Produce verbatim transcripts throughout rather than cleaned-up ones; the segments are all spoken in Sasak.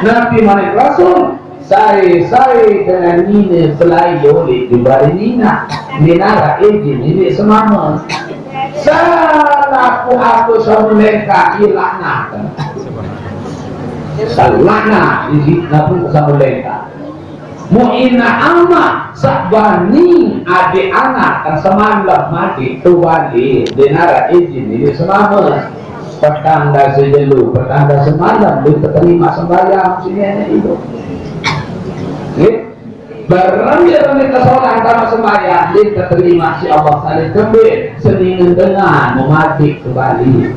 Nabi mani Rasul, sai-sai dengan nina belai oleh dibari nina, nina ijin nini semama. Selaku aku sama lengkap, ia laknat. Laknat, iji, nabi sama lengkap. Mu'ina ama sabani adik anak kan semalam mati tu balik, nina ijin nini semama. Petang dah sejelu, petang dah semalam, dia terima sembahyang sini anak hidup. Okey? Barang dia kami kesalahan tanah sembahyang, dia terima si Allah Taala kembali seningan dengan mematik kembali.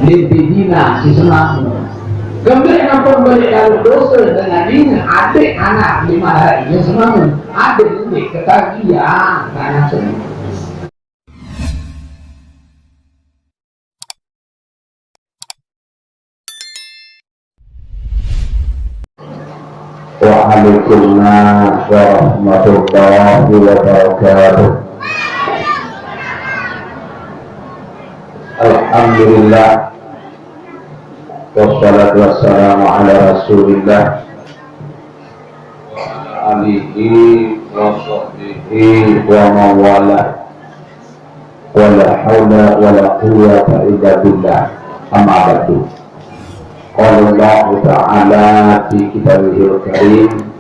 Dia dina si semama. Kembali ampun balik lalu dosa dengan ini, adik anak lima hari ini semama. Adik ini ketagihan tanah semua. Waalaikumsalam warahmatullahi wabarakatuh. Alhamdulillah. Wassalatu wassalamu ala Rasulillah. Wa ala alihi wa sahbihi wa man walah. Wala haula wala quwwata illa billah. Amma ba'du. Qala Allahu ta'ala fi kitabihil karim,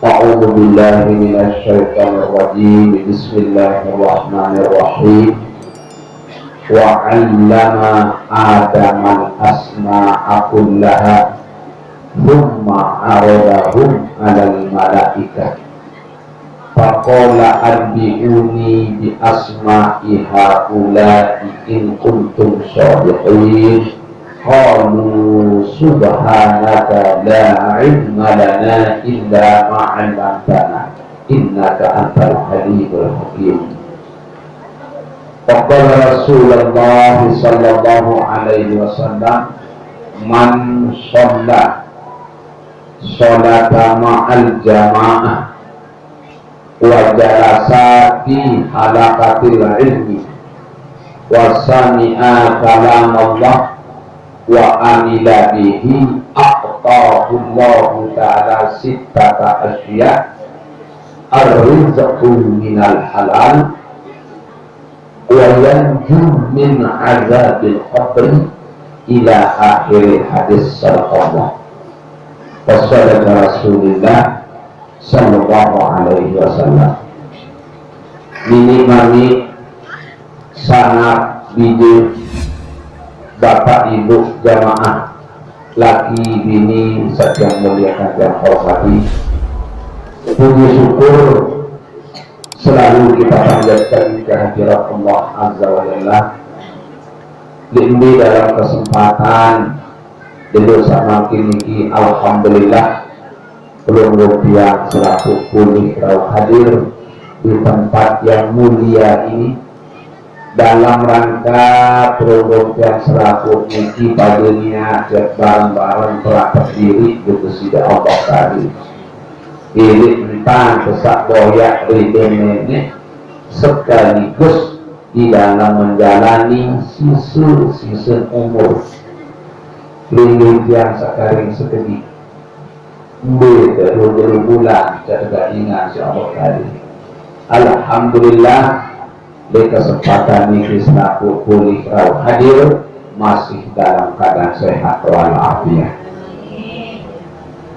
a'udzu billahi minasy syaithanir rajim. Bismillahirrahmanirrahim. Wa 'allama Adamal asma'a kullaha, tsumma 'aradahum 'alal malaikah. Faqala anbi'uni bi asma'i haula'i in kuntum shadiqin. Qalu subhanaka la ilma lana illa ma 'allamtana innaka antal alimul hakim. Wa qala Rasulullah sallallahu alaihi wasallam, man shalla sholata ma'al jama'ah wa jalasa fi halaqatil ilmi wa sami'a kalam Allah wa amila bihi, a'tahu Allahu ta'ala sittata asya, ar-rizqu minal halal, wa yanju min azabil qabri, ila akhir hadis. Sadaqallah. Wa sadaqa Rasulullah sallallahu alaihi wasallam. Nini mami, sanak bini, bapak ibu jamaah, laki bini, saka muliakan dan hormati. Puji syukur selalu kita panjatkan kehadirat Allah Azza wa Jalla. Limbi dalam kesempatan dulu sama kini, alhamdulillah, pelungguh tiang selaku pulih rauh hadir di tempat yang mulia ini dalam rangka pelungguh tiang selaku niki pada niat bareng-bareng telah berdiri di Presiden Allah tadi. Diri entang kesak boyak ridho nenek sekaligus di dalam menjalani sisa-sisa umur. Lindung tiang sakaring sekedi. Mbe dua puluh bulan kita ingat si Allah tadi. Alhamdulillah, di kesempatan ini selaku pulih rauh hadir masih dalam keadaan sehat walafiat.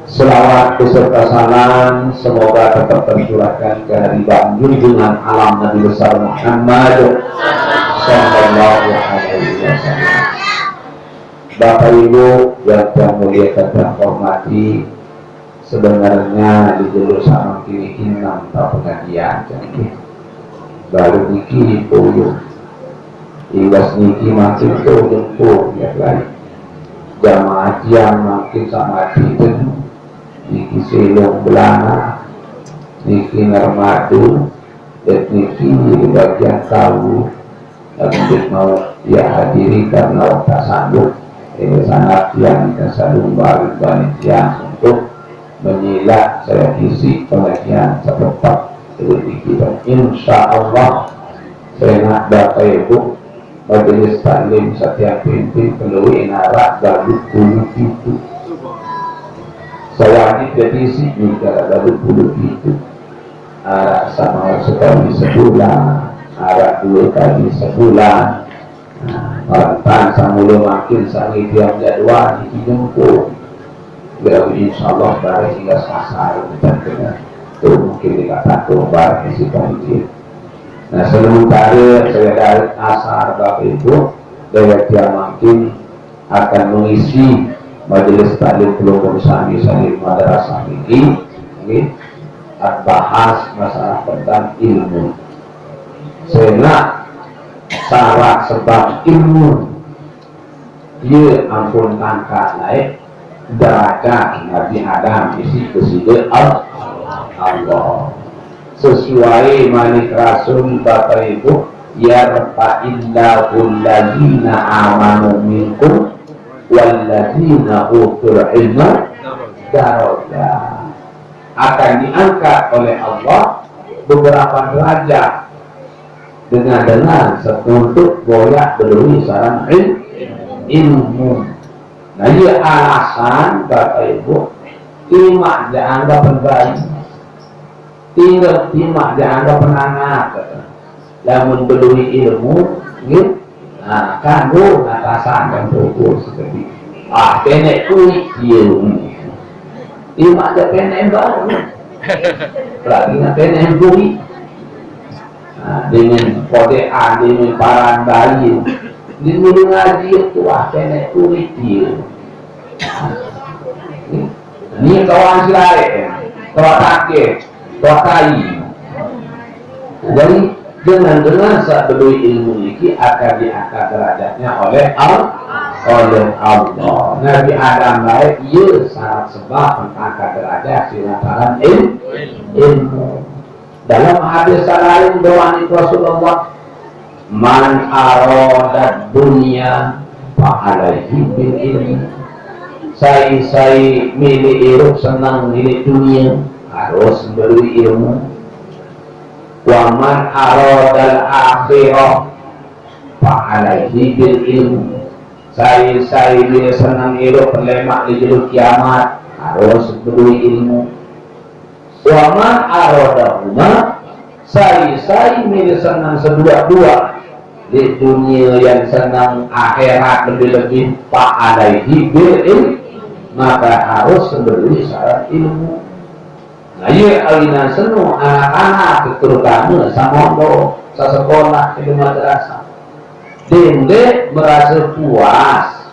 Selawat beserta salam semoga tetap tercurahkan kehadiran junjungan alam Nabi besar Muhammad sallallahu alaihi wasallam. Bapak Ibu yang saya muliakan dan hormati, sebenarnya di julu sama kini enam tak pengajian, jadi baru niki puyuh. Iwas niki makin tuh jemput ya lain. Jamaah tiang makin sama itu, niki silung belana, niki nermadu, dan niki di bagian tahu. Tapi mau ia hadiri karena tak sanggup. Ini sangat yang kita selalu balik banyak yang untuk menyilat saya isi pengajian setempat rezeki kita. Insya Allah saya nak dapat ibu Majelis taklim setiap pimpin perlu narak gaduh puluh itu. Sewajib jadi sini kalau gaduh puluh itu. Arak sama sekali sebulan, arak dua kali sebulan. Nah, parantan sama lu makin sangi tiap jadwal di jemput. Ya, insya Allah dari hingga asar kita dengar. Tuh mungkin dikatakan barang isi banjir. Nah, sementara saya dari asar Bapak Ibu, dari tiap makin akan mengisi majelis taklim kelompok sami sami madrasah ini, ini bahas masalah tentang ilmu. Sehingga syarat sebab ilmu dia ampun tangkat naik derajat Nabi Adam isi kesida Allah. Sesuai manik Rasul Bapak Ibu, "Yarfa'illahu allazina amanu minkum wallazina utul ilma darajat." Akan diangkat oleh Allah beberapa derajat dengan dengan setuntuk boyak bedui sarang il, ilmu. Nah, ia alasan Bapak Ibu, timak jangan penbayi, tinggal timak jangan penangat. Lamun bedui ilmu, gitu. Nah, kanggo ngatasan dan pukul seperti ah, penek kulit dia. Timak aja penek baru. Berarti nggak penek kulit. Nah, dengan kode A, dengan paran bayi. Di guru ngaji itu wah kena kulit dia. Ini kawan si lain, kawan takir, kawan tai. Jadi dengan dengan saat bedui ilmu ini akan diangkat derajatnya oleh Allah. Oleh Allah. Nabi Adam baik ia syarat sebab mengangkat derajat di lantaran il, ilmu. Dalam hadis lain doa Rasulullah, "Man arada dunya fa alaihi bil ilmi." Sai-sai milik irup senang milik dunia harus memberi ilmu. "Wa man aradal akhirah fa alaihi bil ilmi." Sai-sai milik senang irup lemak di jero kiamat harus memberi ilmu. "Wa man aradahuma," sai-sai milik senang sedua-dua, di dunia yang senang, akhirat lebih-lebih, fa alaihi bil ilm, maka harus memberi syarat ilmu. Nah, iya awina seno anak-anak terutama samondo, sasekolah di madrasah. Dende merasa puas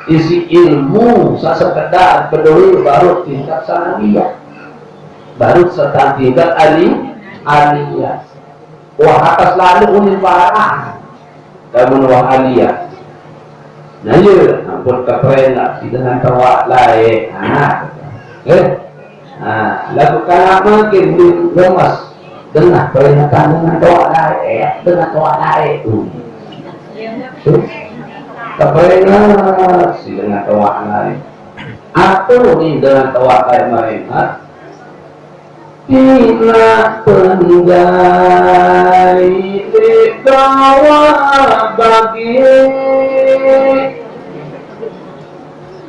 isi ilmu sekedar peduli baru tingkat sanawiyah. Baru setang tingkat ali, aliyah. Wah, atas lalu unin parah. Kamu wah aliyah. Nah, iya, ampun keperenak si dengan tawak lain. Nah, eh, nah, lagu kanak makin di lemas. Dengan peringatan dengan tawak lain, eh, dengan tawak lain tu. Keperenak si dengan tawak lain. Apa ni dengan tawak lain mereka? Tina pendai bawa bagi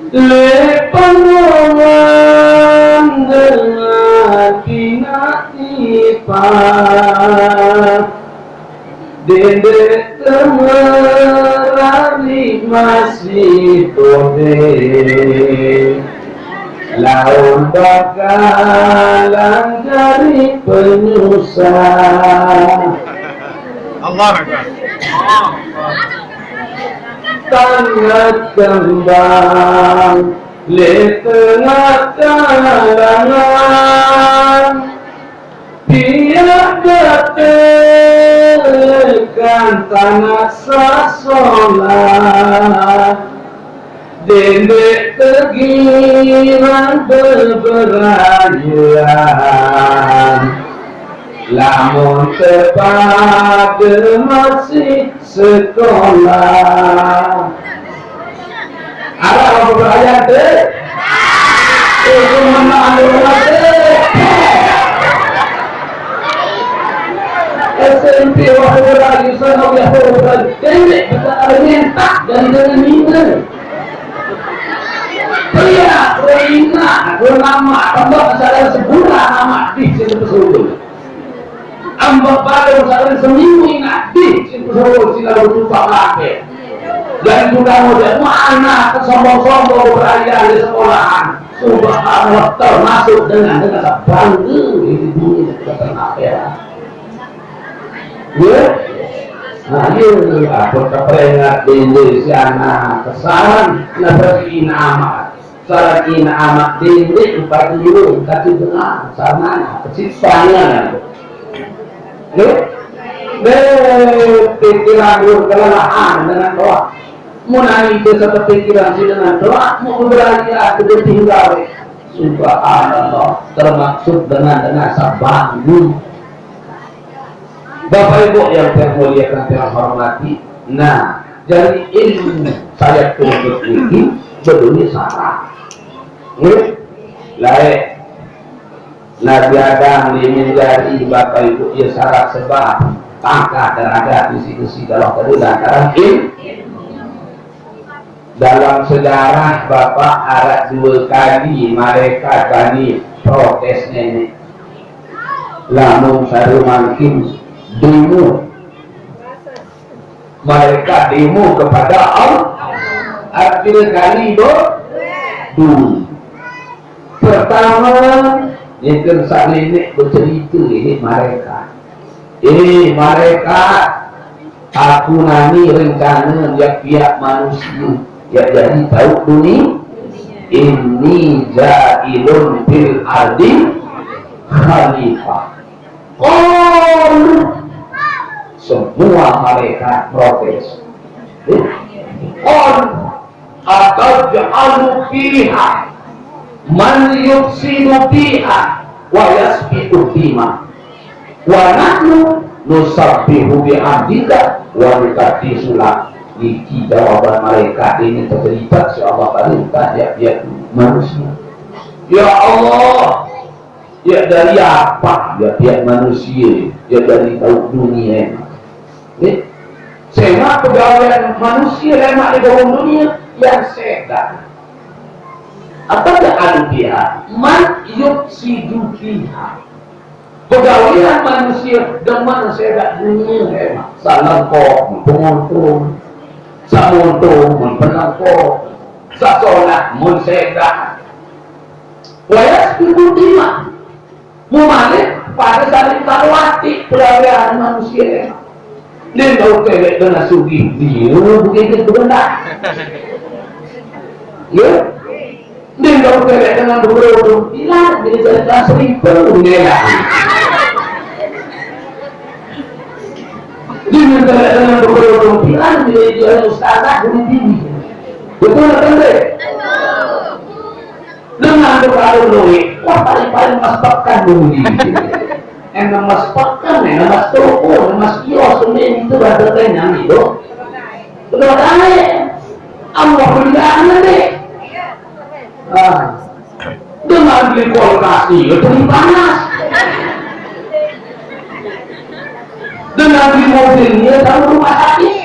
le panongan dengan tina tipa. Dende temerari masih tode, laun bakalan jadi penyusah. Allah Akbar. Tanah kembang le tengah kalangan. Pihak datekan tanah sasolah, dendek tegiran beberayaan. Lamun terpadu masih sekolah. Arah apa berayat deh? Itu menang deh. Eh, Tempe wah berai, sana wah berai. Tempe, kata ada nyentak dan dengan nina. Pria, pria ina, dua nama, tambah salah sebulan nama di sini betul. Ambek baru saling seminggu ingat di sini betul, sila berjumpa lagi. Dan juga mudah, mana kesombong-sombong beraya di sekolahan. Subhanallah, termasuk dengan, dengan bangga di dunia, di akhirat. Ya? Nah, iya, apa keperingat dende si anak kesan, nah, berarti ina amat. Salah ina amat dende empat puluh, kata dengar, sana, kecil sana. Ya? Deh, pikiran lu kelelahan dengan doa. Mau nanya itu satu pikiran si dengan doa, mau berani aku dia tinggal. Subhanallah, termasuk dengan, dengan sabang. Bapak Ibu yang saya muliakan, saya hormati. Nah, jadi ilmu saya tuntut ini belum salah. Nggih? Lain. Nabi Adam diminjari Bapak Ibu ya syarat sebab pangkat derajat bisi-bisi dalam kedua lantaran ilmu. Dalam sejarah Bapak, ada dua kali malaikat bani protes nenek. Lamun sare mangkin demo. Malaikat demo kepada Allah. Ada tiga kali do-, dulu. Pertama, yang salenek bercerita ini malaikat. Eh, malaikat, aku nani rencana dia pihak manusia. Ya jadi tahu dunia. Inni ja'ilun fil ardi khalifah. Qalu, semua malaikat protes. Eh, qalu, ataj'alu fiha man yufsidu fiha wa yasfiku dima. Wa nahnu nusabbihu bihamdika wa nuqaddisu lak. Niki jawaban malaikat ini tercerita si Allah tadi, bukan dia, dia manusia. Ya Allah, ya dari apa? Ya pihak manusia, ya dari tahu dunia. Ni, saya pegawai manusia lemak di bawah dunia yang sehat. Apa dia anu pihak? Man yufsidu fiha. Pegawaian manusia demen sedak dunia, eh, salengkok, penguntung, samuntung, penengkok, sasolat, mun sedak. Wayas kudu dima. Mumalik pada saling taruhati pegawaian manusia. Dia tahu kewek dengan sugih, dia begitu benar. Ya? Dia tahu kewek dengan berkerudung, bilang dia jadi kelas seribu, dia lah. Dia tahu kewek dengan berkerudung, bilang dia jadi ustazah, bunuh diri. Betul atau tidak? Dengan berkerudung, wah, paling-paling mas pekan bunuh diri. Yang mas pekan, yang mas toko, yang mas kios, ini itu berapa kenyang itu. Betul kan? Allah beri anak deh. Ah. Dengan beli kulkas, iya, beli panas. Dengan beli mobil, iya, tahu rumah sakit.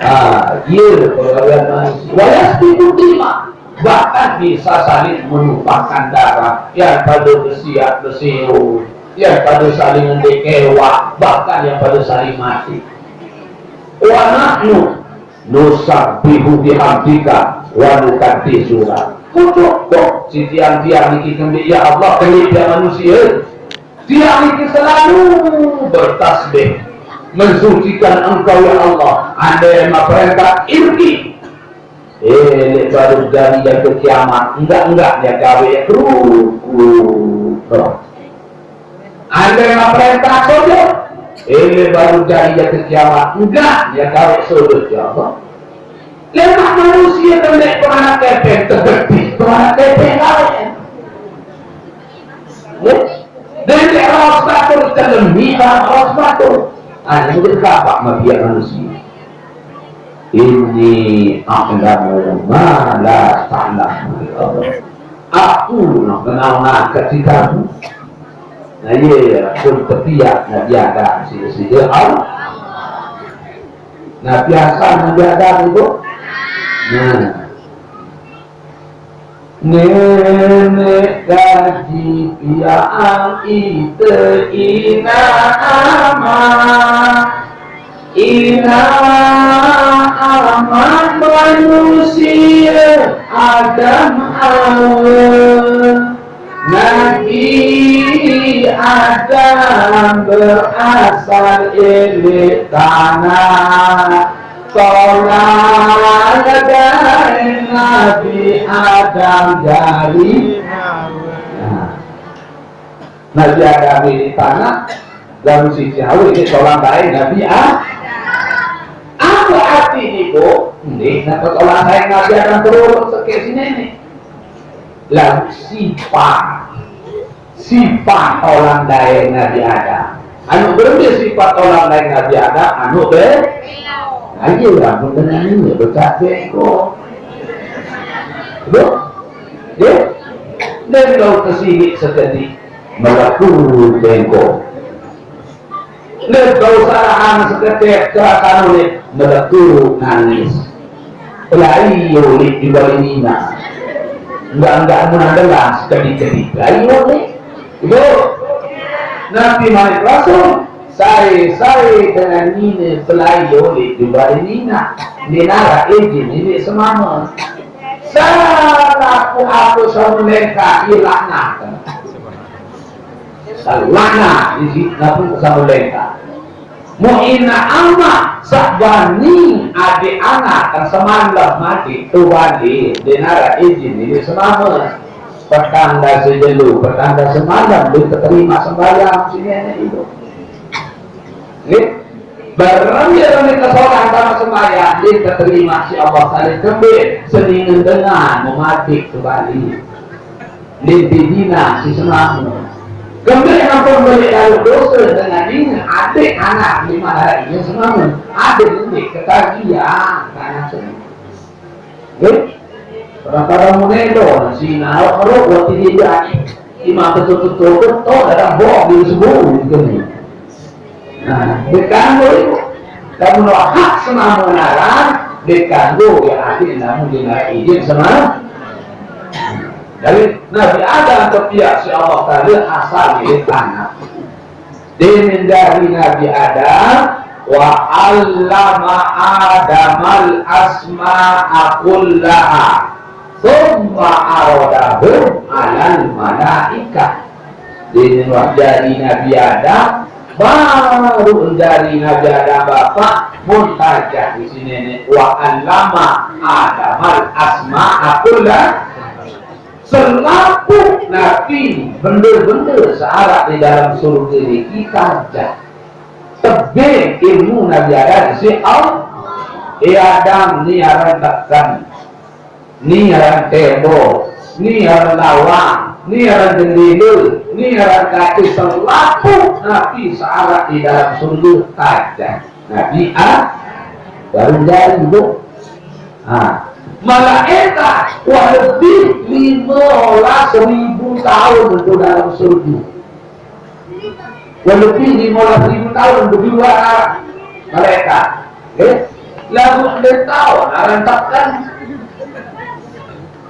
Ah, iya, kalau kalian masih. Wayas tipu terima. Bahkan bisa saling menumpahkan darah. Yang pada bersiap bersiul, yang pada saling ngedekewa, bahkan yang pada saling mati. Wa nahnu nusabbihu bihamdika wa nuqaddisu lak. Kucuk, kok, si tiang-tiang niki kembik, ya Allah, kembik tiang manusia. Tiang niki selalu bertasbih, mensucikan Engkau, ya Allah. Andai ma perintah irki, eh, lek baru jari jaga kiamat, enggak-enggak dia gawe ya kru, kru, kru. Andai ma perintah sujud, eh, lek baru jari jaga kiamat, enggak dia gawe sujud, ya Allah. Lemak manusia kena pemana kepeng, terbetis pemana kepeng gawe. Ya? Dari raos batur, celemi raos batur. Ah, yang jadi kapak ma biak manusia. Inni a'lamu ma la ta'lamun. Aku nak kenal nak katika aku. Nah, iya, pun tepiak Nabi Adam sida-sida Allah. Nah, biasa Nabi Adam itu. Nah. Nenek kaji piaan ite ina ama. Ina ama manusia Adam Hawa. Nabi Adam berasal dari tanah. Tolang dari Nabi Adam dari Nah, Nabi Adam ini tanah, lalu si Hawa ini tolang dari Nabi Adam. Apa arti ini, Bu? Ini kenapa tolang dari Nabi Adam turun sekian sini nih? Lalu sifat, sifat tolang dari Nabi Adam. Anu berembe sifat tolang dari Nabi Adam, anu be. Aja lah, mendengar ini, becak bengkok. Bu? Ya? Dan kau kesini sekejap melepuh bengkok. Dan kau salahan sekejap terasa oleh melepuh nangis. Pelai oleh di bawah nina. Enggak-enggak menandalah sekejap-kejap. Pelai oleh. Ibu, Nabi Muhammad Rasul, saya-saya dengan nina pelai oleh di bawah nina. Nina lah izin ini semama. Salah ku aku sama lengkah ilakna. Salahna isi nabi sama lengkah. Mu'ina ama sabani adik anak kan semalam mati tu balik denara izin ini semama. Petang dah sejelu, petang dah semalam dia terima sembahyang sini anak ibu. Nggih. Bareng dia kami kesolah sama sembahyang, dia terima si Allah Taala kembali seningan dengan mematik kembali. Dia dina si semama. Kembali ampun balik lalu dosa dengan ini, adik anak lima hari ini semama. Adik ini ketagihan tanah sini. Nggih. Kadang-kadang menelo, si naruh-naruh, buat ini jadi. Imam betul-betul, betul, dalam bohong, dia sebut, gitu nih. Nah, dikanggo itu. Kamu no hak semama naran, dikanggo ya akhir namun dia izin sama. Jadi, Nabi Adam kepiak si Allah Taala asal milik anak. Dia menjadi Nabi Adam, wa allama Adamal asma'a kullaha, thumma aradahum alal malaikah. Dia menjadi Nabi Adam, baru menjadi Nabi Adam bapak, muntajah di sini ni, wa allama Adamal asma'a kullaha. Selapuh nabi benda-benda searah di dalam surga ni kita ajar. Tebih ilmu Nabi Adam si Allah. Eh Adam ni aran tekan. Ni aran tembok. Ni aran lawang. Ni aran jendela. Ni aran kaca. Selapuh nabi searah di dalam surga ajar. Nabi Adam baru jadi tu. Ha. Malaikat wah lebih lima belas ribu tahun tu dalam surga. Wah lebih lima belas ribu tahun berdua malaikat. Eh? Lalu dia tahu orang takkan.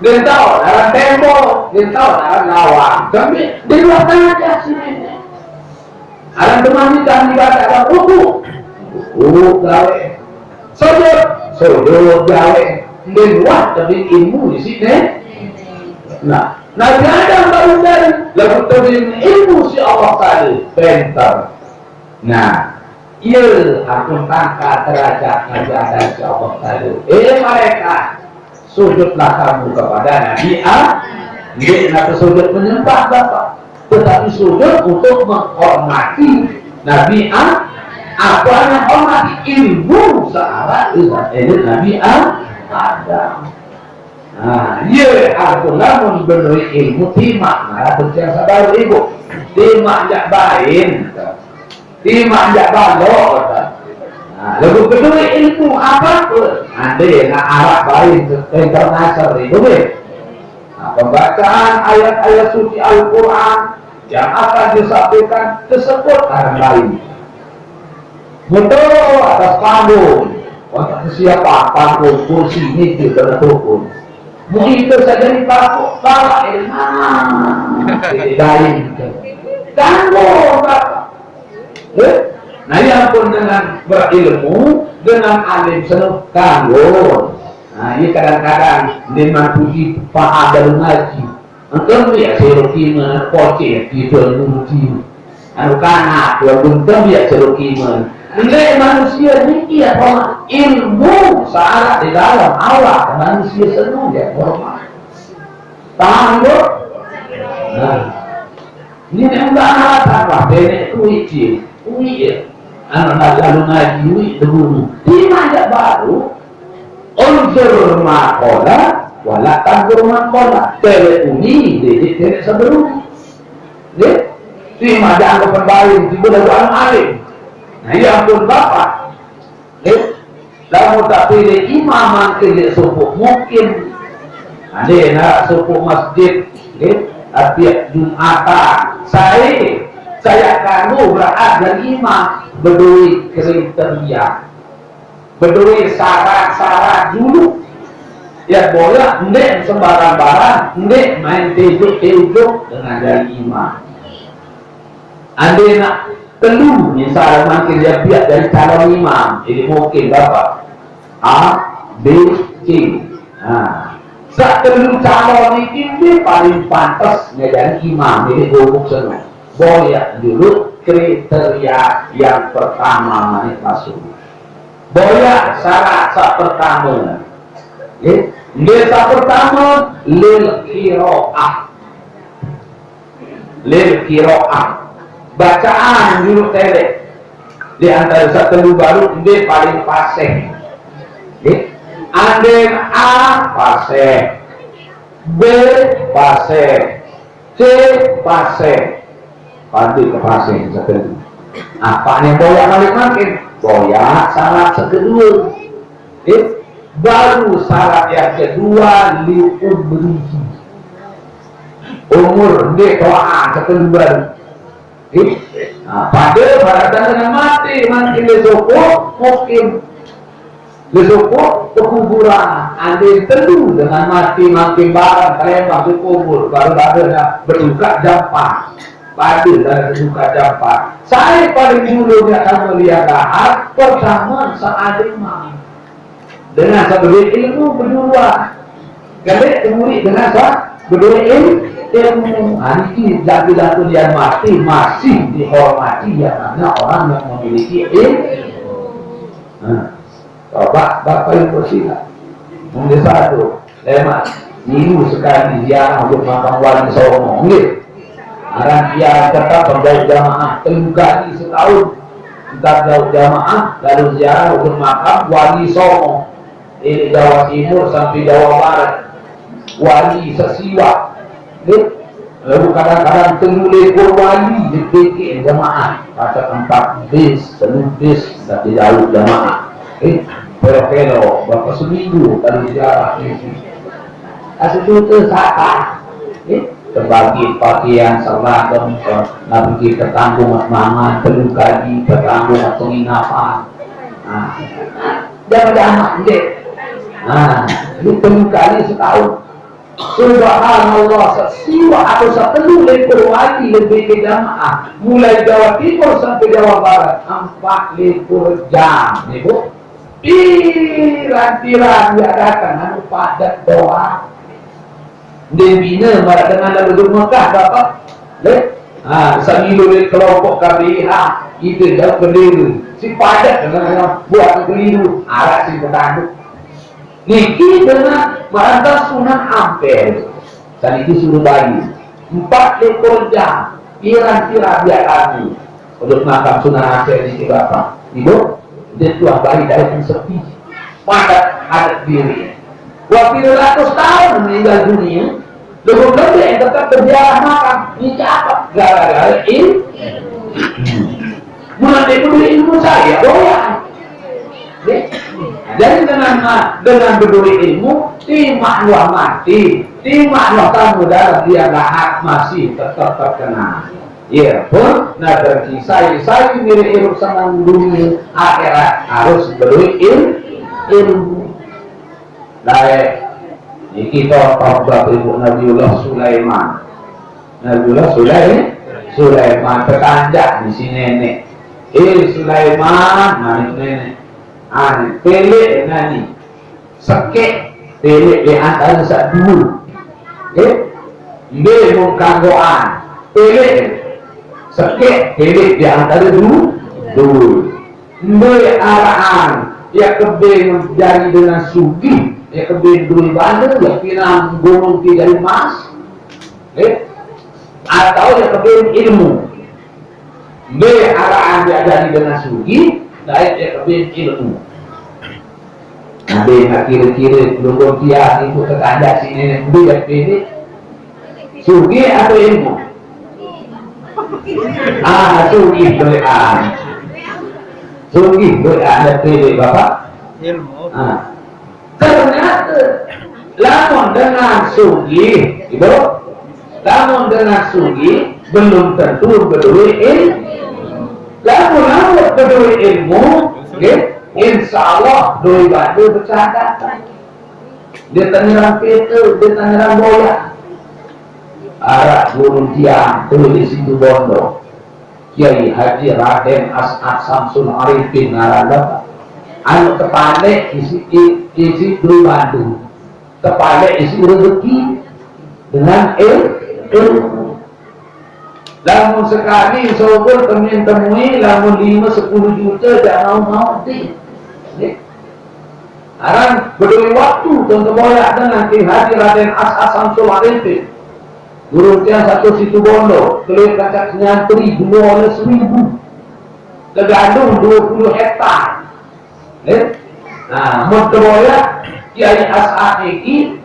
Dia tahu orang tembok. Dia tahu orang lawang. Tapi dia luar saja sini. Aran teman ni dah ibadat dalam ruku. Ruku gawe. Sujud. Sujud gawe. Nggih wah tapi ilmu di sini. Nah, Nabi Adam baru dari lalu terima ilmu si Allah Taala. Pintar. Nah, ia akan tangkat derajat Nabi Adam si Allah Taala. Eh malaikat, sujudlah kamu kepada Nabi Adam. Dia nak sujud menyembah Bapak. Tetapi sujud untuk menghormati Nabi Adam. Apa yang hormati ilmu searah dengan Nabi Adam. Nah, ia aku lamun beri ilmu timak nah bersiang sabar ibu. Timak jak bain. Timak jak balok kata. Nah, lalu kedua ilmu apa pun. Ada nak arah bain internasional ibu. Nah, pembacaan ayat-ayat suci Al-Quran Yang akan disampaikan tersebut orang lain. Betul atas panggung. Untuk siapa panggung, kursi, meja, dan rukun. Mungkin saja dipakai, bawa ilmu. Jadi lain. Tanggung, Bapak. Eh? Nah, yang pun dengan berilmu, dengan alim senuk tanggung. Nah, ini kadang-kadang memang puji paham dalam ngaji. Engkau ya serokiman, kocek, gitu, ngerti. Anu kanak, walaupun engkau ya serokiman. Nilai manusia ini apa? Ilmu syarat di dalam awak manusia senuk ya, hormat. Paham, Bu? Nah. Ini yang enggak alasan lah, bebek kuih, kuih ya. Anak lalu ngaji, kuih dulu. Di mana baru? Unzur maqala, wala tanzur maqala. Telek uni, dedik telek sebelum. Ya? Di mana anggap pembaik, di mana orang alim. Nah, ya ampun Bapak. Eh, lamun tak pilih imam mangkin di subuh mungkin. Ade nak subuh masjid, eh, atiap Jumatan. Saya, saya kanggo berat dan imam berdua kriteria. Berdua syarat-syarat dulu. Ya boleh, ndek sembarang-barang, ndek main tejuk-tejuk dengan dari imam. Ande nak telu, misal mangkin dia piak dari calon imam, jadi mungkin Bapak A, B, C. Nah, sak telu calon ini dia paling pantas menjadi imam, jadi gubuk senuk. Boleh dulu kriteria yang pertama manik masuk. Boleh syarat sak pertama. Ya, dia sak pertama lil qiraah. Lil qiraah. Bacaan dulu telek. Di antara satu baru B paling paseh. Ya. Ande A paseh. B paseh. C paseh. Padu ke paseh satu. Apa yang boyak balik makin? Boyak syarat sekedua. Eh, baru syarat yang kedua, li umrihi. Umur dia toa sekedua. Eh, nah, pada berhadapan dengan mati, mungkin dia sokok, mungkin dia sokok pekuburan. Ada yang telu dengan mati, makin barang, kelembang, dikubur, baru-baru dah berduka jampan. Pada dah berduka jampan. Saya paling dulu dia akan melihat lahat, pertama sealimah. Dengan sebagai ilmu berdua. Kadek temuri dengan sa-, berdua il-, ilmu. Ha, ini jaga-jaga dia mati, masih dihormati yang mana orang yang memiliki ilmu. Ha. Coba, Bapak Ibu sila. Nombor satu, lemak. Minggu sekali ziarah untuk makam Wali Songo. Nggih. Aran dia tetap bergaul jamaah telu kali setahun. Tetap gaul jamaah, lalu ziarah untuk makam Wali Songo. Dari Jawa Timur sampai Jawa Barat. Wali sesiwa. Nggih. Lalu kadang-kadang telu likur wali dibikin jamaah. Kata empat bis, telu bis, tapi gaul jamaah. Eh, pelo-pelo, berapa seminggu kalau ziarah ini. Asal itu sapa? Eh, terbagi pakaian, seragam, eh, nak pergi ke tanggung mangan, telu kali ke tanggung penginapan. Nah, jangan-jangan, deh. Nah, ini telu kali setahun. Subhanallah, sesiwa atau satu likur wali lebih ke jamaah. Mulai Jawa Timur sampai Jawa Barat, empat likur jam, nih, Bu. Piran-piran dia datang, anu padat doa. Dia bina malah dengan lalu di Mekah, Bapak. Leh? Ha, sambil oleh kelompok K B H, kita jauh bendera. Si padat dengan buat keliru, arah si petanduk. Niki dengan merantau Sunan Ampel. Tadi disuruh bayi. Empat likur jam. Piran-piran dia kami. Untuk makam Sunan Ampel ini, Bapak. Ibu, dia tuah bayi dari yang sepi. Padat adat diri. Waktu ratus tahun meninggal dunia, lebih lebih yang tetap berziarah makam. Ini apa? Gara-gara ini. Mulai itu ilmu saya, boyang. Nggih. Nah, Jadi dengan dengan bedoe ilmu, timaq luah mati, timaq luah tame dalem liang lahat masih tetep terkenang. Ye pun, nah, berarti sai-sai mire irup seneng dunie akhirat harus bedoe il, ilmu. Lae, niki contoh Bapak Ibu Nabiullah Sulaiman. Nabiullah Sulai, Sulaiman petanjak di si nenek. Eh, Sulaiman, manik nenek. Ane, pele nani. Sekek, pele di antara saq due. Eh, mbe mun kanggoan. Pele. Sekek, pele di antara due. Due. Mbe araqan, ye kebe jari dengan sugih, ye kebe due bande, ye pinang gunung ti jari emas. Eh? Atau ye kebe ilmu. Mbe araqan ye jari dengan sugih, dait ye kebe ilmu. Mbe kire-kire lungguh tiang ibu tetanjak sine, mbe ye pele? Sugih atau ilmu? Ah, sugih doe. Ah. Sugih doe, ah, ye pele, Bapak. Ilmu. Ah. Ternyata, lamun dengan sugih, Ibu, lamun dengan sugih, belum tentu bedoe ilmu. Lamun, lamun bedoe ilmu, nggih, insya Allah doe bande becah dateng. Dia tangerang pete, dia tangerang boyak. Araq guru tiang, telu di Situbondo. Kiai Haji Raden As'ad Samsul Arifin ngaran, Bapak. Anu tepalek isi, i-, isi due bande. Tepalek isi rezeki dengan il-, ilmu. Lamun sekali sogol temen temui, lamun lime sepuluh juta, jangan mau-mau, dih. Nggih. Aran bedoe waktu, contoh boyak dengan Kiai Haji Raden As'ad Samsul Arifin. Guru tiang satu Situbondo, keluar kancak nyantri dua belas ribu. Tegandung dua puluh hektar. Eh? Nah, mun teboyak, Kiai As'ad niki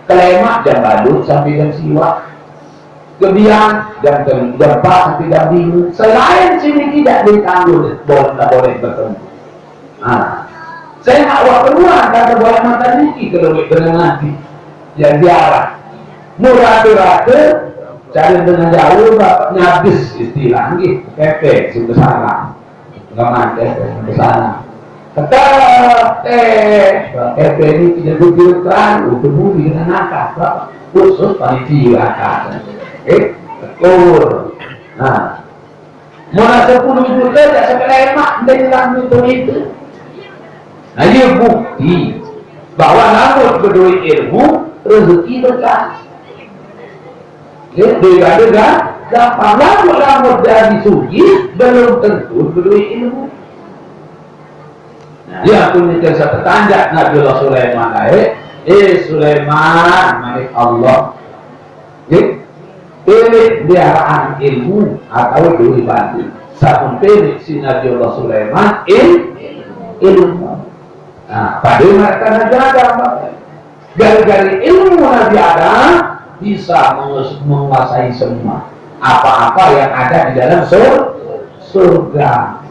kelemaq jam baluq sampai jam siwaq. Kebian jam tem-, jam empat sampai jam lima. Selain sini tidak ditanggung, boleh, tak boleh bertemu. Nah, saya nak buat keluar kata boleh mata niki kalau dengan nanti yang ziarah. Murah rata cara dengan jauh nyabis istilah nggih, kepek sing besar. Ngaman, eh, ke sana. Tetep, eh, F P ini tidak berpikiran, untuk bumi dengan nakal, Bapak. Khusus panitia akan. Eh, betul. Nah, mula sepuluh juta tak sekelemak dari dalam itu itu. Nah, ia bukti bahwa lamun bedoe ilmu, rezeki berkah. Ya, daripada ga-, gampang. Lamun, lamun jadi sugih, belum tentu bedoe ilmu. Nah, ya, pun kita sepetanjak Nabiullah Sulaiman lae, "Eh, Sulaiman, manik Allah." Ya, pilih biaraan ilmu atau doe bande. Sampun pilih si Nabiullah Sulaiman il-, ilmu. Nah, pada mereka Nabi Adam, Bapak. Gara-gara ilmu Nabi Adam bisa mengus-, menguasai semua apa-apa yang ada di dalam sur-, surga.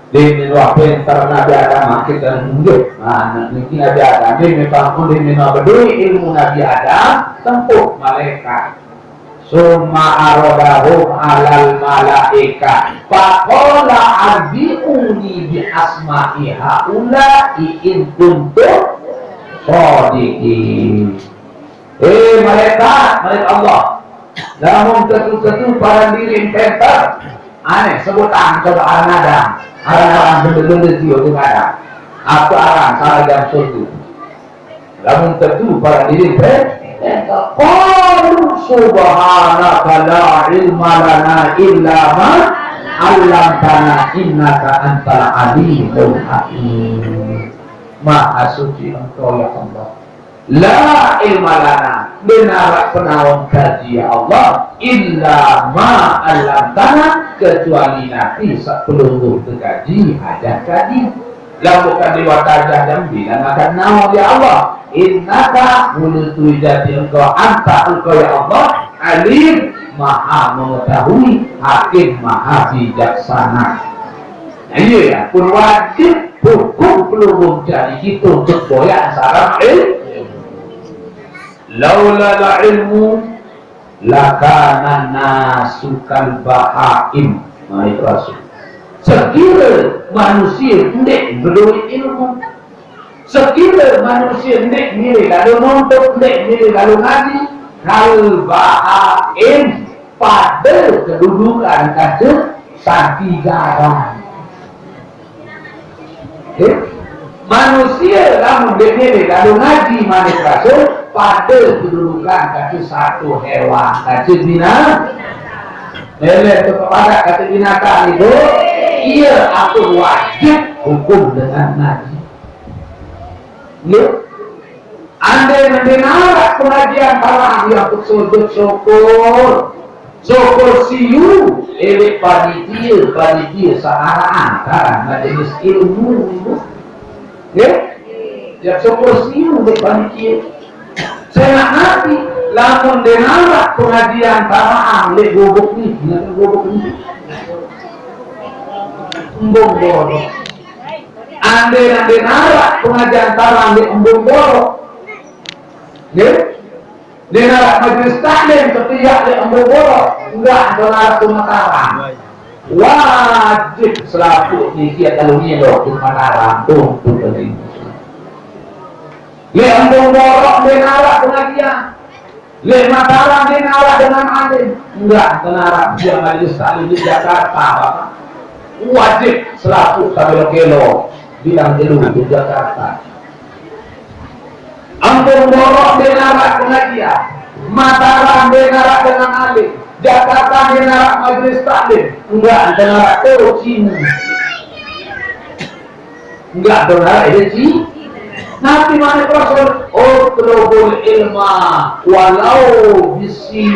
Demen wah pinter Nabi Adam, makin dan mundur. Nah, niki Nabi Adam ini memang pun demen wah bedoe ilmu Nabi Adam, tempuh malaikat. Summa aradahum alal malaikah. Faqala anbi'uni bi asma'i haula'i in kuntum shadiqin. Eh, malaikat, malaikat Allah. Lamun tetu-tetu paran diri penter. Aneh, sebutan coba aran ada. Aran-aran benda-benda dia tu ada. Apa aran salah jam suatu? Lamun tetu paran diri penter. Qalu subhanaka la ilma lana illa ma 'allamtana innaka antal alimul hakim. Maha suci Engkau, ya Allah. La ilma lana, ndeq araq penaon kaji, ya Allah, illa ma 'allamtana, kecuali napi saq pelungguh tekaji ajah kaji. Lamun kade wah tajah jam bilang akan naon, ya Allah, innaka, mule tui jati Engkau, anta Engkau, ya Allah, alim, maha mengetahui, hakim, maha bijaksana. Nah, iya, ya, pun wajib Hukum pelungguh jari kito untuk boyak sarang ilmu. Laula la ilmu lakana nasu kal bahaim. Nah, itu Rasul. Sekira manusia ndak bedoe ilmu, sekira manusia ndak milih lalu nuntut, ndak milih lalu ngaji, kal bahaim, pada kedudukan kaca sapi garang. Oke? Manusia lamun dek milih lalu ngaji manis rasul, pada kedudukan kaca satu hewan, kaca binatang. Lele tu kepada kaca binatang itu, iya aku wajib hukum dengan ngaji. Yuk. Andai nanti narak pengajian tarawih yang sujud syukur, syukur siu, elek panitia, panitia searaan, kan, majelis ilmu itu. Ya? Ya, syukur siu, elek panitia. Saya nak nanti, lamun denarak pengajian tarawih, lek gobok ni, ingat gobok ni. Embung gobok. Andai nanti narak pengajian tarawih, lek embung gobok. Nggih? Di dalam majlis taklim setiap dia ambil bola, enggak ada langsung Mataram. Wajib selaku ni dia kalau ni lo tu Mataram tu tu tadi. Le ambil bola dia narak pengajian. Le Mataram dia narak dengan alim. Enggak ada larak dia majlis taklim di Jakarta, Bapak. Wajib selaku tabelo kelo bilang dulu di Jakarta. Ampung Borok dia narak pengajian, Mataram dia narak dengan alim, Jakarta dia narak majlis taklim. Enggak, dia narak tu Cina. Enggak, dia narak dia Cina. Nanti mana Rasul, "Utlubul ilma walau bisi."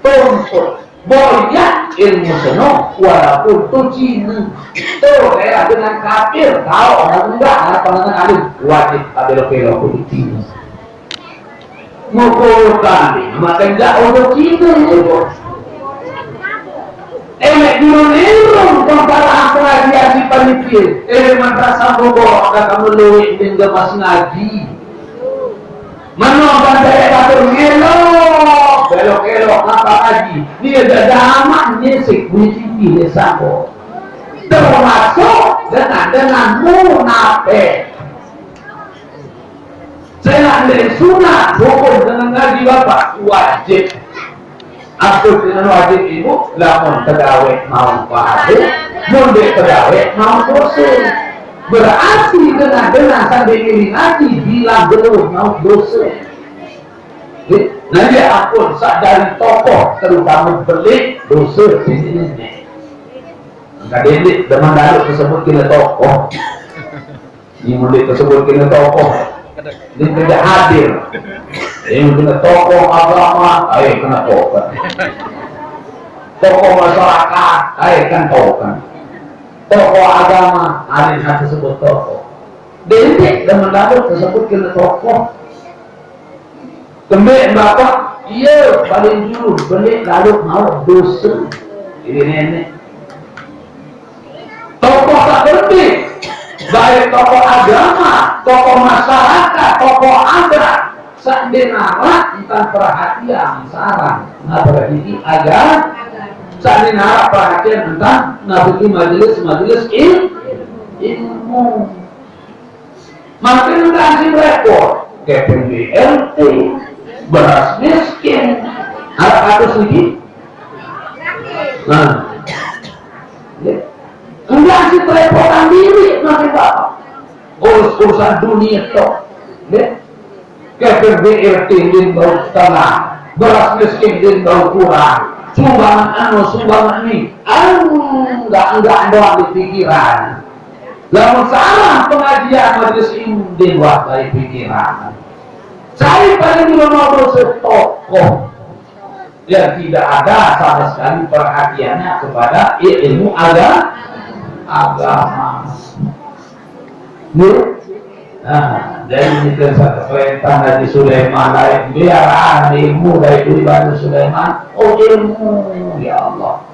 Tuntut. Boyak ilmu seno, walaupun tu Cina. Tu daerah dengan kafir, tahu orang enggak, orang pandangan alim. Wajib tak belok-belok tu Cina. Mukul kami, makan jauh tu Cina itu. Emek guru nirung, kepala pengajian di panitia. Eh, madrasah bobok, kata meluik, dia pas ngaji. Mano bantai batur ngelok, belok-belok ngapa ngaji. Dia dah aman nyisik bunyi tinggi dia sangko. Termasuk dengan dengan munafik. Saya nak sunat hukum dengan ngaji bapak wajib. Aku dengan wajib ibu, lamun tegawe mau pahala, mun dek tegawe mau dosa. Berarti dengan dengan sambil ini ngaji bilang belum mau dosa. Nah, ya ampun, sadari tokoh terutama belik dosa ini ini. Enggak delik, zaman dulu tersebut kena tokoh. Ni murid tersebut kena tokoh. Dia kena hadir. Dia kena tokoh agama, ayo kena tokoh. Tokoh masyarakat, ayo kan tokoh. Tokoh agama, ada yang tersebut tokoh. Delik dan mendapat tersebut kena tokoh. Tembik bapak, iya paling juru, belik lalu mau dosa. Ini nenek. Tokoh tak berhenti, baik tokoh agama, tokoh masyarakat, tokoh adat, seandainya entah perhatian sarang, nah perhatian agama, seandainya perhatian entah nah majelis-majelis il, ilmu. Makin kasih repot, kepeng B L T, beras miskin, harap atas lagi. Nah, ya. Enggak sih kerepotan diri makin bapak. Urus urusan dunia toh, ya. Kepeng B L T din bau setengah, beras miskin din bau kurang, sumbangan anu, sumbangan ini, anu enggak enggak doang di pikiran. Lamun salah pengajian majelis ilmu di luar dari pikiran. Saya paling dulu mau dosa tokoh yang tidak ada sama sekali perhatiannya kepada ilmu aga-, agama. Nah, jadi kita satu perintah Nabi Sulaiman lain biar ilmu dari Nabi Sulaiman. Oh ilmu, ya Allah.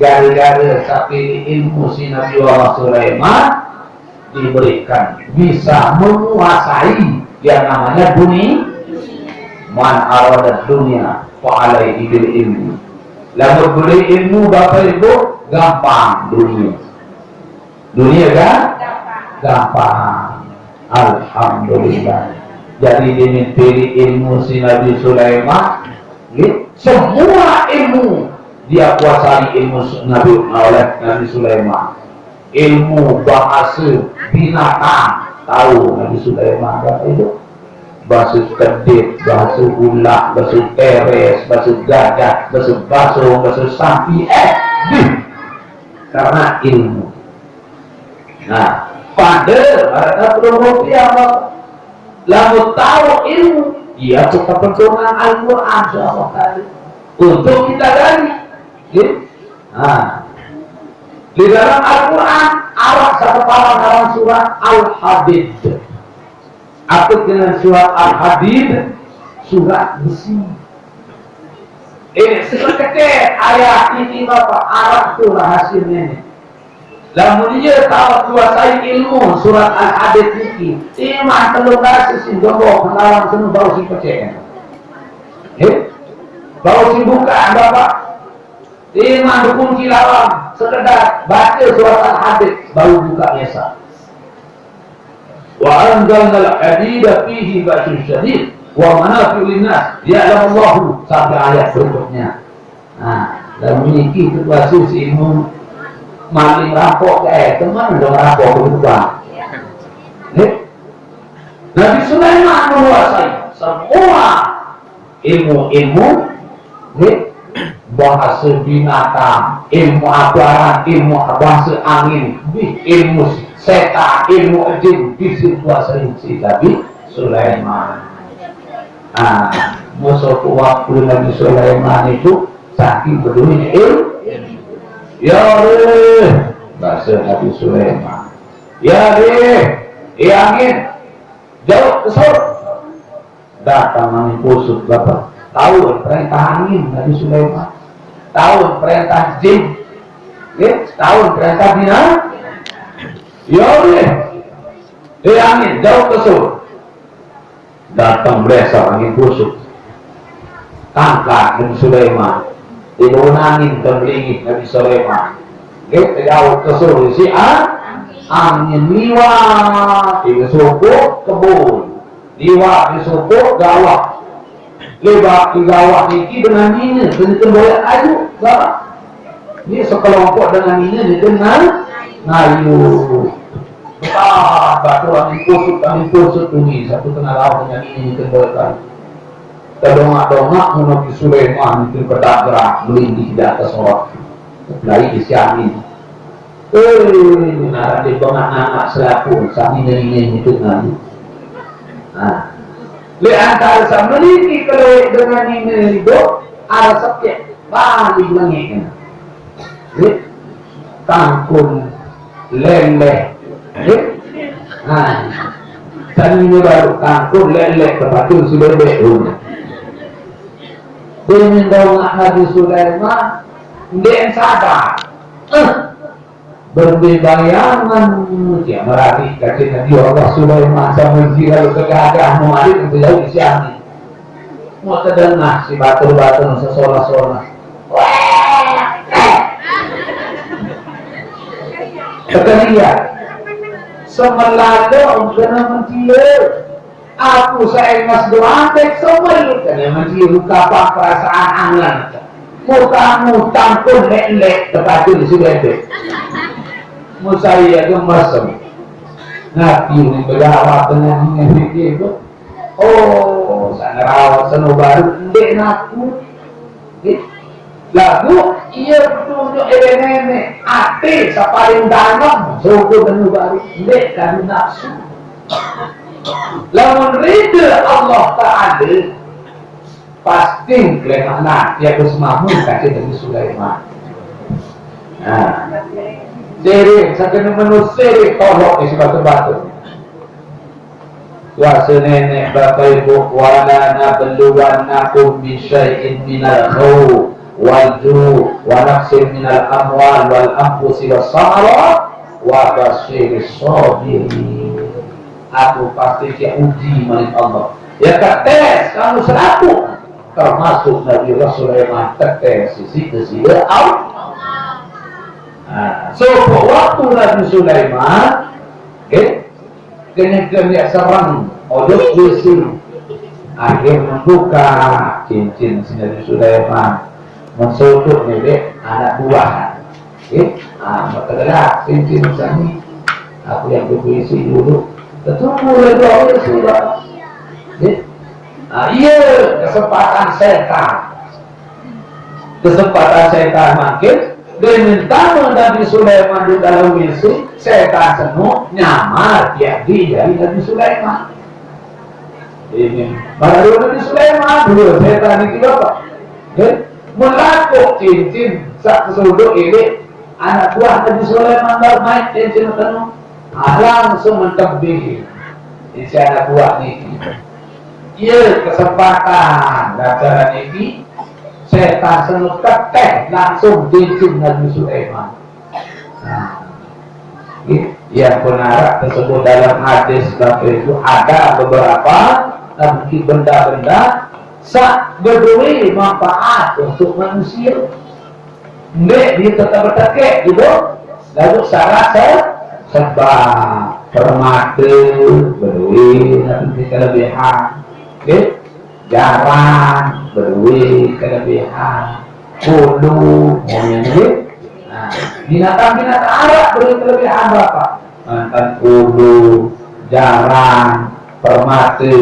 Gara-gara sapilih ilmu si Nabi Allah Sulaiman, diberikan, bisa menguasai yang namanya dunia. Man arada dunia fa alaihi bil ilmi. Lamun beli ilmu, Bapak Ibu, gampang dunia. Dunia kan? Gampang. Alhamdulillah. Jadi, dia pilih ilmu si Nabi Sulaiman, ya, semua ilmu dia kuasai ilmu Nabi, oleh Nabi Sulaiman. Ilmu bahasa binatang, tahu Nabi Sulaiman kan itu. Bahasa kedit, bahasa ulah, bahasa teres, bahasa gajah, bahasa basong, bahasa sampi, eh, dih. Karena ilmu. Nah, pada, pada belum rupiah, Bapak. Lamun tahu ilmu, dia tetap perjuangan Al-Quran, Bapak tadi. Untuk kita gali. Ya. Nah, di dalam Al-Quran, Arab satu dalam surat Al-Hadid. Apa dengan surat Al-Hadid? Surat besi. Eh, sekecil ayat ini, Bapak, Arab tu rahasianya ini. Lamun dia tahu kuasai ilmu surat Al-Hadid ini, iman telung ratus sing gembok melawan semua bau sing pecah. Eh? Bau sing buka, Bapak. Iman dukung kilawang, sekedar baca surat Al-Hadid, bau buka biasa. Wa anzalnal hadida fihi ba'sun syadid wa manafi'u linnas ya'lamullahu, sampai ayat berikutnya. Nah, dan memiliki situasi si ilmu maling rampok, eh, teman udah rampok itu, Bang. Eh? Nabi Sulaiman menguasai semua ilmu-ilmu, eh, bahasa binatang, ilmu abaran, ilmu bahasa angin, ilmu setan, ilmu jin, bisa kuasai si Nabi Sulaiman. Ah, musuh waktu Nabi Sulaiman itu saking peduli ilmu. Ya deh, bahasa Nabi Sulaiman. Ya deh, ya angin, jauh ke sur. Datang angin kusut, Bapak. Tahu perintah angin Nabi Sulaiman. Tahu perintah jin. Ya, tahu perintah binatang. Ya deh, ya angin, jauh ke sur. Datang berasa angin busuk. Tangkap Nabi Sulaiman. Dibawa angin ke melingit Nabi Sulaiman. Dia terjauh ke suruh si a-, angin liwat. Dia suku kebun. Liwat dia suku gawah. Liwat di gawah niki dengan ini, dengan boyak ayu, gawah. Ini sekelompok dengan ini di tengah ngayu. Besar batu angin kusut, angin kusut bunyi satu tengah laut dengan ini di tengah laut. Terdongak-dongak Nabi Sulaiman itu bergerak melindih di atas orang. Lagi di siangin. Eh, ini nara di bengak anak selaku, sami ini itu ngayu. Nah, di antara sama ini kalau dengan ini itu, ada sakit, balik lagi. Nggih. Tangkun leleh. Nggih. Nah, dan ini baru tangkun leleh, tempat itu sudah bebek. Dengan dongak Nabi Sulaiman, dia sadar. Eh, berbayangan, ya, merari, kata Nabi Allah Sulaiman sama jira lu kegagah, mau ada yang jauh di sini. Mau terdengar si batur-batur sesolah-solah. Kata dia, semelada kena mentia. Aku seengas doang tek semel, kena mentia, buka apa perasaan angan. Mutang-mutang pun lek-lek, terpacul si bebek. Musaya gemes. Nabi ini berdakwah dengan ini itu. Oh, sana rawat, sana baru, ndek naku. Eh, lagu, iya petunjuk ele nenek, ate sapaling dalam, sogo menu baru, ndek kadu nafsu. Lamun rida Allah Ta'ala, pasti klemakna, ya Gus Mahmud, kata Nabi Sulaiman. Nah, sering, sakit manusia, tolok isi batu-batu. Puasa nenek, Bapak Ibu, wala nabluwannakum bi syai'in minal khawf wal ju' wa naqsin minal amwal wal anfusi was samarat. Wa basyiris sabirin. Aku pasti siap uji malik Allah. Ya, ketes kamu serapu. Termasuk Nabi Sulaiman ketes sisi ke sila Allah. Nah, so waktu Nabi Sulaiman, eh, kena kena serang odok wisi. Akhir membuka cincin si Nabi Sulaiman. Mensodok ni dek anak buah. Eh, ah, maka cincin sani. Aku yang berisi dulu. Betul, boleh dua wisi, Pak. Eh, ah, iya, kesempatan setan. Kesempatan setan makin, dan minta Nabi Sulaiman di dalam wisi, setan seno nyamar jadi dari Nabi Sulaiman. Ini baru Nabi Sulaiman dulu setan itu apa? Ya, melakuk cincin sak sudut ini anak buah Nabi Sulaiman baru main cincin penuh. Ah, langsung mentebih isi anak buah ini. Iya, kesempatan dalam cara ini setan seno keteh langsung cincin Nabi Sulaiman. Nah, ini yang penarak tersebut dalam hadis Bapak Ibu, ada beberapa nabi benda-benda sak berdua manfaat untuk manusia. Ndek dia tetap bertekek gitu. Lalu syarat se sebab permata berdua nanti kelebihan. Okey. Jarang berdua kelebihan. Bulu, monyet. Nah, binatang-binatang Arab berdua kelebihan berapa? Mantan bulu, jarang, permata,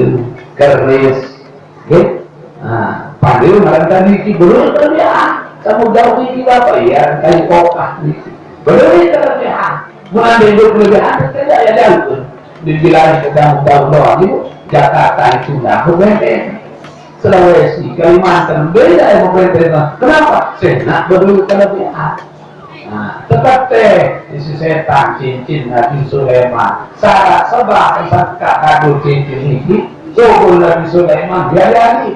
keris. Okey? Nah, pada mantan niki berdua kelebihan. Kamu jauh niki apa? Ya, kayu kokah niki. Berdua kelebihan. Mun ada hidup kelebihan, kita ya jauh. Dibilang kita tahu doang, Ibu. Jakarta itu dah, bukan? Sulawesi, Kalimantan, beda ya pemerintah. Kenapa? Senak berdua kelebihan. Nah, tetap teh isi setan cincin Nabi Sulaiman. Syarat sebab sangka kado cincin ini, sobol Nabi Sulaiman dia jadi.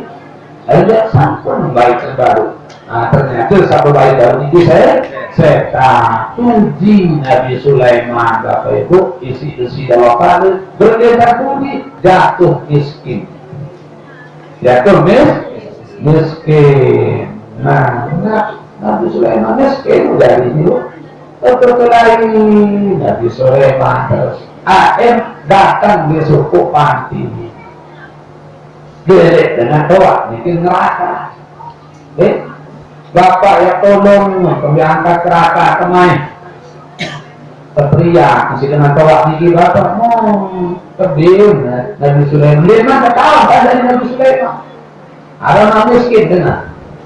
Aja sampun baik terbaru. Nah, ternyata satu baik baru ini saya setan. Uji Nabi Sulaiman, Bapak Ibu, isi isi dalam pada berdesa budi, jatuh miskin. Jatuh mis miskin. Nah, nah, Nabi Sulaiman miskin dari ini. Betul lain Nabi Sulaiman terus. A M datang di suku panti. Gelek dengan doa bikin neraka. Eh, Bapak ya tolong, kami angkat neraka kemai. Kepriak, masih dengan torak niki Bapak. Oh, kebin, Nabi Sulaiman. Dia mana tahu kan dari Nabi Sulaiman? Ada orang miskin kena.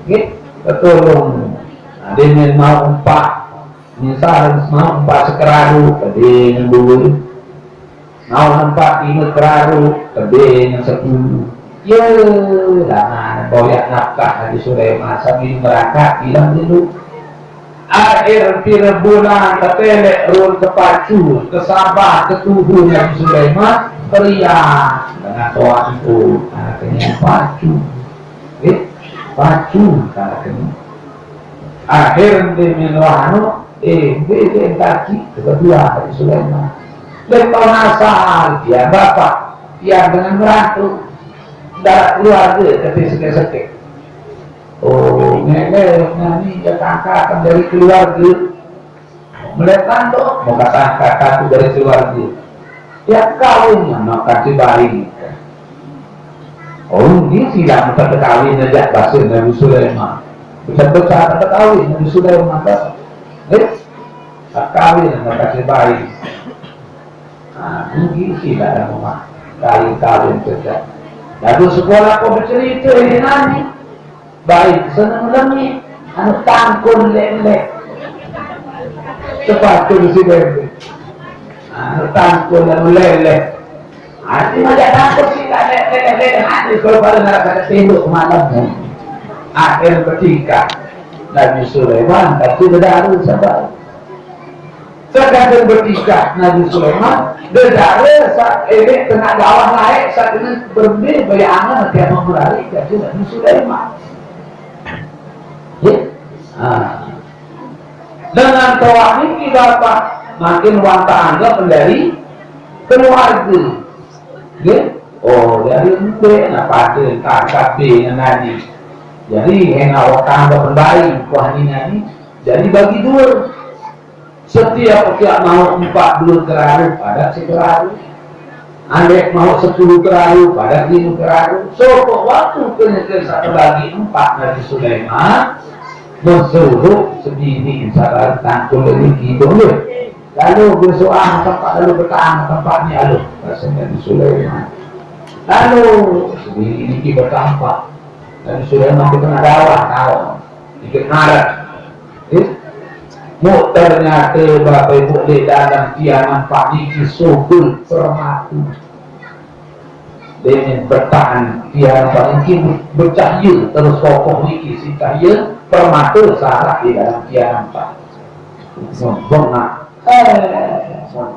Nggih, ketolong. Nah, dia mau empat, misal mau empat sekeraru, kebin dulu. Mau nampak lima keraru, tebing sepuluh. Ya, lama boyak nafkah Haji Sulaiman sambil merangkak bilang dulu. Akhir pira bulan ketelek run kepacu, kesabar ketuhu Haji Sulaiman, periak dengan tuan itu, anaknya pacu. Eh, pacu anaknya. Akhir di minuh anu, eh, di, di kaki kedua Haji Sulaiman. Lepas nasar dia bapak, dia dengan merantau. Dah keluarga kata sekian-sekian. Oh, nenek nani dia tangkap dari keluarga. Melihat tanduk, mau kata angkat satu dari keluarga. Dia kawin sama kancil bayi. Oh, ini silap minta kawin aja bahasa Nabi Sulaiman. Besar-besar minta kawin Nabi Sulaiman. Eh, kawin sama kancil bayi. Nah, ini silap dalam rumah. Kawin-kawin saja. Lalu sekolah kau bercerita ini nani. Baik, senang lengit. Anu tangkul leleh. Sepatu si bebe. Anu tangkul lalu leleh. Anu macam tangkul si leleh, leleh, leleh. Anu kalau pada nak kata tembok malam. Akhir bertingkah. Nabi Sulaiman, tapi berdaru sabar. Sekadar bertingkah Nabi Sulaiman, dedara saat ini tengah gawah naik, saat ini bermil bayangan tiap hari, jadi Nabi Sulaiman. Ya? Ha. Dengan toa niki Bapak, Makin wak tangga pendari keluarga. Nggih? Oh, jadi embek nak pada tak kabeh dengan Nabi. Jadi hena wak tangga pendari kuah ni Nabi. Jadi bagi dua. Setiap tiap mau empat dua keraru pada sekeraru. Andai mau sepuluh keraru pada lima keraru. Sokok waktu kena ke satu bagi empat Nabi Sulaiman. Mensuruh sendiri sabar tangkul lagi hidup dia. Lalu bersuah tempat lalu bertahan tempat ni lalu. Rasa Nabi Sulaiman. Lalu sendiri ini bertampak. Nabi Sulaiman itu kena dakwah tahu. Ikut marah. Eh? Mu ternyata Bapak Ibu di dalam tiangan pak niki sugul permata. Dengan bertahan tiangan pak niki bercahaya terus kokoh niki si cahaya permata sarak di dalam tiangan pak. Bengak. Eh,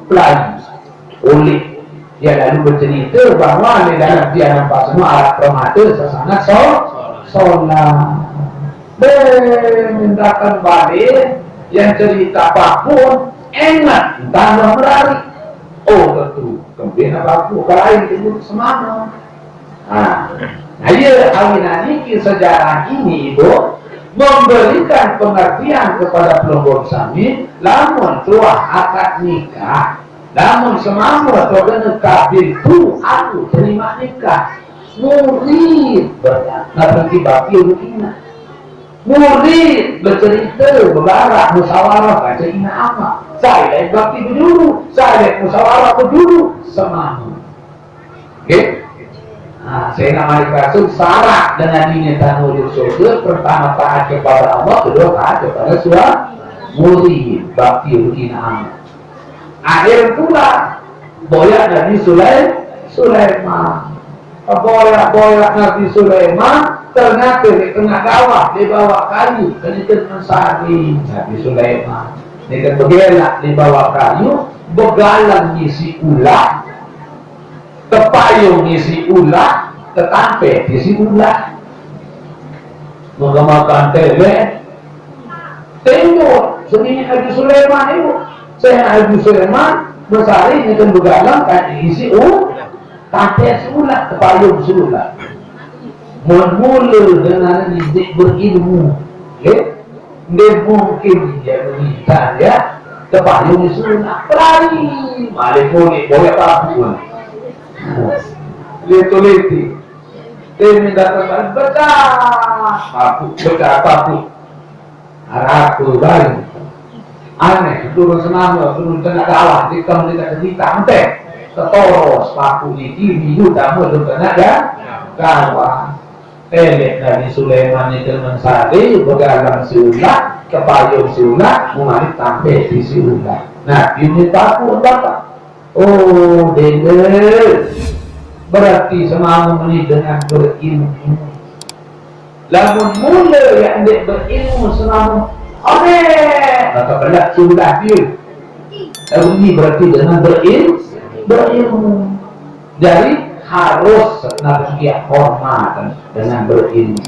pelai. Oleh dia lalu bercerita bahawa di dalam tiangan pak semua alat permata sesangat so, solar. Mintakan balik yang cerita apapun, ingat entah merari. Oh, tentu. Kembali apa aku kelain itu semana. Ha. Nah, ya, awinan niki sejarah ini, Ibu, memberikan pengertian kepada pelungguh sami, lamun tuah akad nikah, lamun semama tu kena kabil tu, aku terima nikah. Murid berkata, nanti bakil begini. Murid bercerita, berbarak, musyawarah, baca ina amat. Saya bakti berjuru, saya musyawarah berjuru, semama. Okey? Ha, saya nak mari kasut syarat dengan ini tanah surga. Pertama taat kepada Allah, kedua taat kepada suami. Murid bakti rugi amat. Akhir pula boyak Nabi Sulaiman. Sulaiman. Boyak-boyak Nabi Sulaiman ternyata di tengah dakwah di bawah kayu kena kena sari Nabi Sulaiman. Dia kan bergelak di bawah kayu, bergalang isi ulah. Tepayung isi ulah, tetampek isi ulah. Mengemakan telek, tengok sendiri Haji Sulaiman itu. Saya Haji Sulaiman, besari itu begalang kan isi u, tampek isi ulah, tepayung isi ulah. Mula dengan didik berilmu. Okay? Dia mungkin dia meminta ya, tepayung isi ulah. Pelari, balik boleh, boleh apa pun. Leti-leti. Dia minta tempat bekas paku, bekas paku. Harap tu baru. Aneh, turun semama, turun tengah dakwah, kita minta cerita, entah. Tetoros paku ni, kiri, utama, turun tengah dan kawan. Elek Nabi Sulaiman ni dengan sari, begalang siulah, kepayung siulah, mengalir tampil di siulah. Nah, ini paku dapat. Oh, denda. Berarti semama ni dengan berilmu. Lamun mula yang dia berilmu semama. Aneh. Maka belah sudah dia. Lalu ini berarti dengan berilmu. Berilmu. Jadi harus nak dia hormat dengan berilmu.